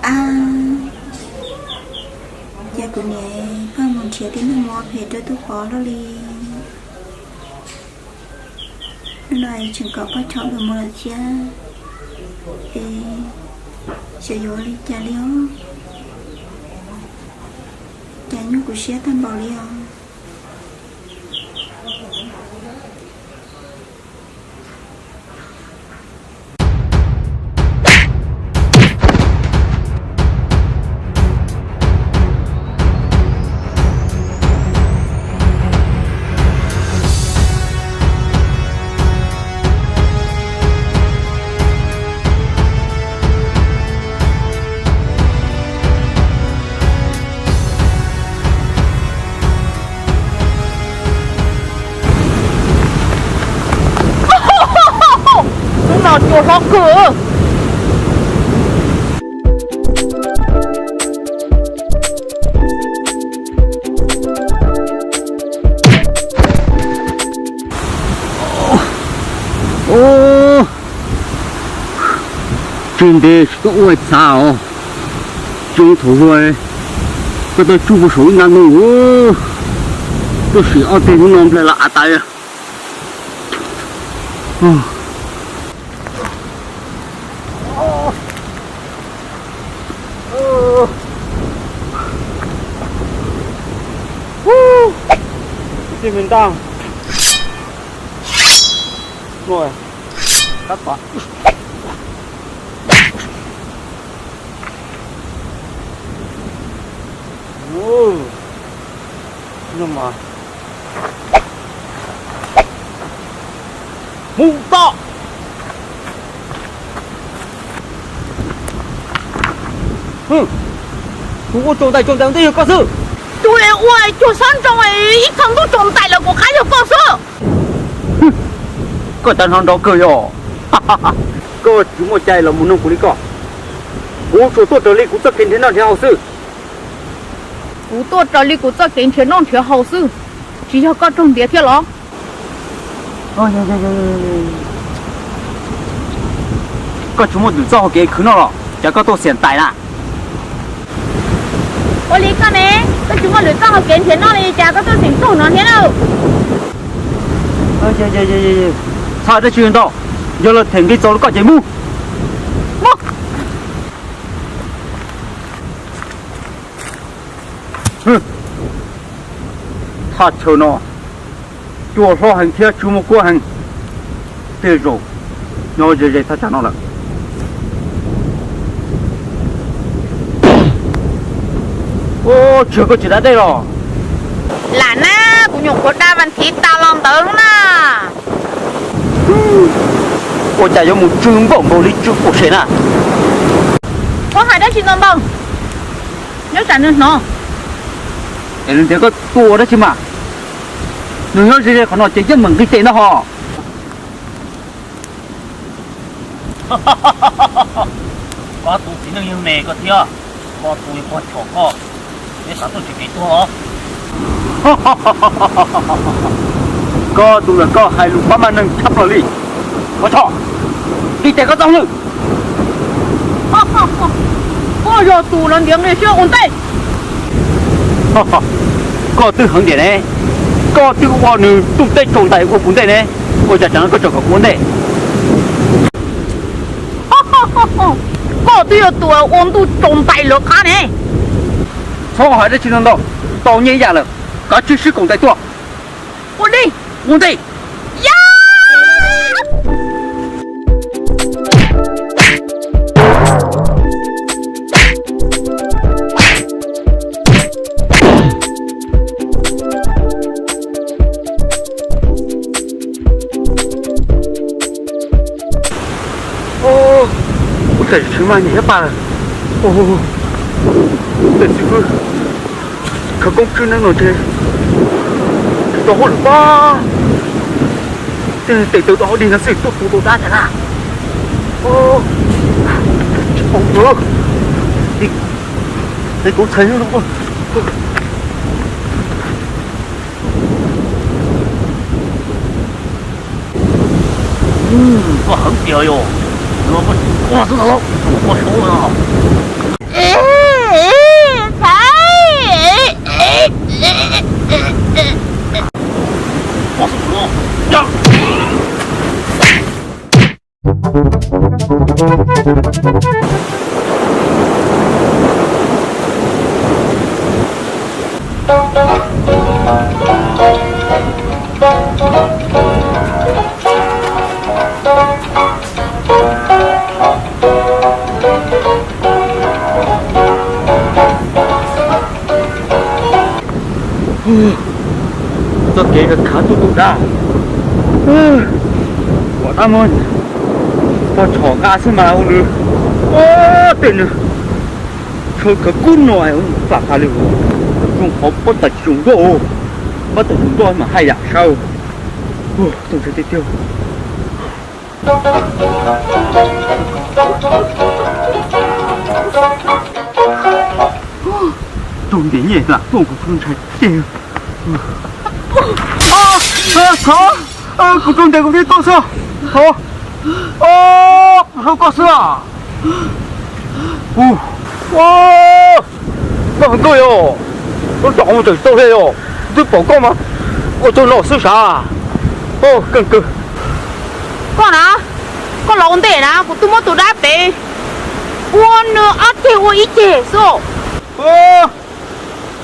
A, ces kuv niam pheej mus nrhiav tej neeg ua phem rau tub Pov luaj li. Hnub no es tseem kom Paj Chom nkawd mus lawm thiab, es xyov yuav ua li cas li os. Cas nyuaj kuv siab tag npaum li os. Hnub no cua hlob kawg. Tsis ntev tsis tuaj ua txhav os. Coob thaum luaj, koj tuaj tsuj puag saum ib nta ntoo. Tuaj sim ob teg hnub no nplaig los av tas. Ub, tus me ntaj no, tab tom mus tom. Kuv ua tsaus ntais tsaus ntais ua ntej yog koj xwb. Tus es ua cuag sab nroo ib txhia ntuj tsaus ntais lawm kuv qab yog koj xwb. Koj cov hluas nraug kawg yog. Koj tsis muaj cai los mus nug kuv li koj. Kuv tsuas tuaj raws li kuv txoj kev nrhiav noj nrhiav haus xwb. Kuv tuaj raws li kuv txoj kev nrhiav noj nrhiav haus xwb, tsis yog koj raug ntiav thiab los? Koj tsis muaj lwm txoj hau kev khwv noj los cas koj tuaj xiam tais na? Ua li koj ne, koj tsis muaj lwm txoj hau kev nrhiav noj li cas koj tuaj xiam tug no thiab lauj? Txhob dab tsi ntau, yog lawv them nqi txaus li koj ces mus. Thaj chaw no cua hlob heev thiab tsis muaj kuab heev. Tej zaum nyob ze ze thaj tsam no lawm. Tsis yog koj tsis da dej los? Lam na, kuv nyuam qhuav da vas thiv tas los ntawd na. Ua cas yuav mus tsw npaum nkaus li tsw pum sem na? Koj hais dab tsi ntau ntau? Nyob tsam nws hnov. Es nws ntiav koj tuaj ua dab tsi mas? Nws nyob ze ze qhov no ces yeej meem nqis tes ntag hos. Koj tus txiv neej yog me koj thiab, koj tus yog pog chom koj, neb xav tuaj tsis kev tuag los? Koj tus ntawm koj hais lus pab maj neeg tshaj plaws li. Pog chom, nqis tes koj txoj hauj lwm. Koj yog tus los ntiav nqi siab ua ntej. Koj twb heev tiag ne, koj twb ua nws rooj teb tsaus ntais ua kuv ntej ne, ua cas tsam no koj tseem kom kuv ua ntej? Koj twb yog tus ua ntuj tsaus ntais lawv qab ne. Txhob hais dab tsi ntau ntau, tau nyiaj ib yam lawm, kav tsij sib koom tais tuaj. Ua li, ua ntej. Ub, tab sis mas niam thiab pog, tej xib fwb khawv koob tswb neeb no ces tsis Rau hauv lawm pob. Tej tes taw rau hauv dig no xwb tuaj tus tus dab ntawd na. Tsis paub lawm. Tej kuv txhais no. Koj heev tiag yog, koj xwb no, koj saud no. Txoj kev khav tuaj tus dab, ua dab muag, pog tshom nqa xwb mas ua nws, tej nws tshaw kawg kub no, plam qha li, zoo qhov pob txha tsis zoo nkauj, pob txha tsis zoo nkauj mas haj yam sawv, tooj tshaw tiag tiag. Raug ntes nyiaj lam tuaj kuv tub ntshai tiag. Thov, kuv raug ntes kuv thiaj tuaj xwb. Thov, kuv hlub koj xwb. Koj heev kawg yog, koj tsom mus tseem tsis tau li yog, twb pom koj mas ua tsaug no xwb sav. Keej kawg. Koj na, koj los ua ntej na, kuv twb muab tus dab pem ua nws ob ceg ua ib ceg xwb.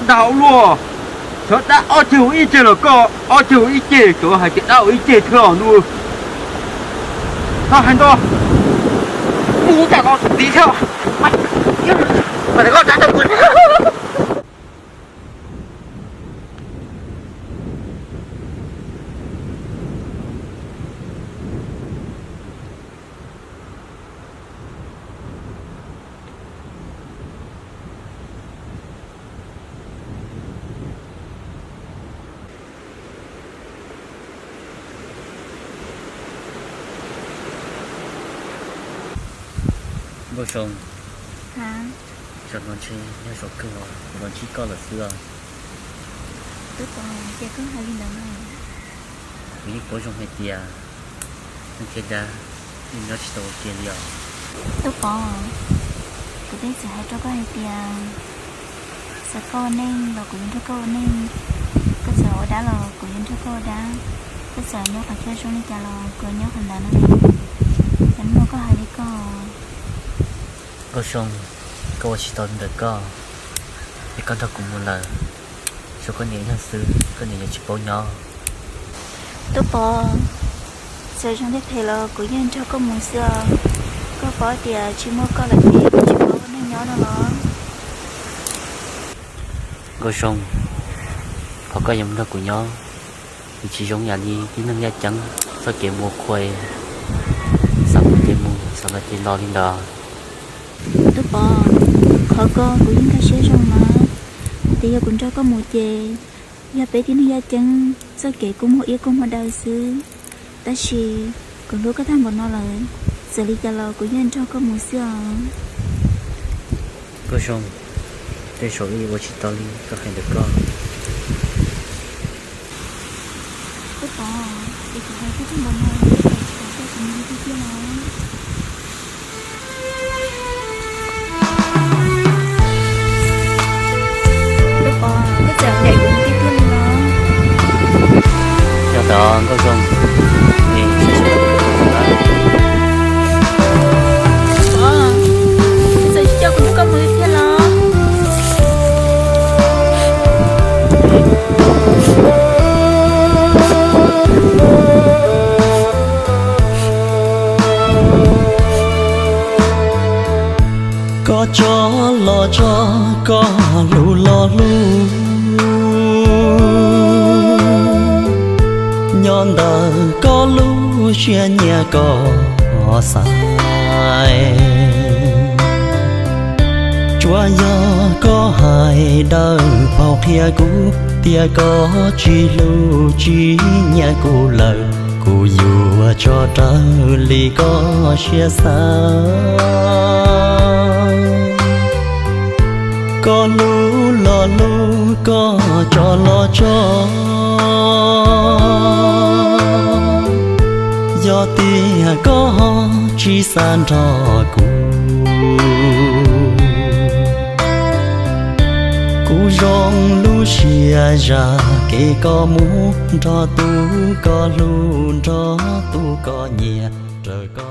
Dag ua luaj, xyov dab ob ceg ua ib ceg los koj ob ceg ua ib ceg, tsuas hais tias dab ua ib ceg thiab os ntuj. Koj hais ntau, kuv ua cas los tiv thiab. Nkauj Zoo, zaum no ntshe yog zaum kawg los kuv los ntsib koj lawm xwb os. Tub Pov, ces koj hais li ntawd mas kuv yeej paub zoo hais tias neeg thiab dab yeej nyob tsis tau ua ke li os. Tub Pov, kuv thiaj txawm hais rau koj hais tias txawm koj ua neej los kuv yuav nrog koj ua neej, koj txawm ua dab los kuv yuav nrog koj ua dab, koj txawm nyob qhov chaw zoo li cas los kuv nyob qhov ntawd no li. Yog hnub no koj hais li koj. Nkauj Zoo, koj ua tsis tau li ntawd koj, es koj nrog kuv mus lawm, tshuav koj niam ib leeg xwb, koj niam yuav tsis paub nyob. Tub Pov, txawm zoo thiab phem los kuv yeej nrog koj mus xwb os. Koj paub tias tsis muaj koj lawm ces kuv tsis paub ua neej nyob no los. Nkauj Zoo, qhov koj yuav mus nrog kuv nyob, nws tsis zoo yam li tib neeg yaj ceeb txoj kev mus qhuas, xav mus ces mus, xav los ces los li ntawd. Tub Pov, qhov ko kuv yeej nkag siab zoo mas, tias yog kuv nrog koj mus ces yog peb tib neeg yaj ceeb txoj kev kua muag iab kua muag daw xwb. Tab sis kuv hlub koj tag npaum no lawm, txawm li cas los kuv yeej nrog koj mus xwb os. Nkauj Zoo, tej zaum wb yuav ua tsis tau li koj hais ntawd koj. Tub Pov, es kuv hais koj tag npaum no es koj txawm tsis kam coj kuv mus li tiag tiag los? Tub Pov, koj txawm ncaim kuv mus tiag tiag li los? Yog tas Nkauj Zoo, es Tub Pov, koj txawm tsis coj kuv nrog koj mus li tiag los? Koj tso los tso, koj hlub los hlub, nyob ntawm koj lub siab nyiam koj xaiv. Uas yog koj hais dawb paug qhia kuv tias koj tsis hlub tsis nyiam kuv lawm, kuv yuav tso raws li koj siab xav. Koj hlub los hlub, koj tso los tso, yog tias koj ho tsis xav nrog kuv, kuv zoo lub siab zam kev koj mus nrog tus koj hlub, nrog tus koj nyiam, raws koj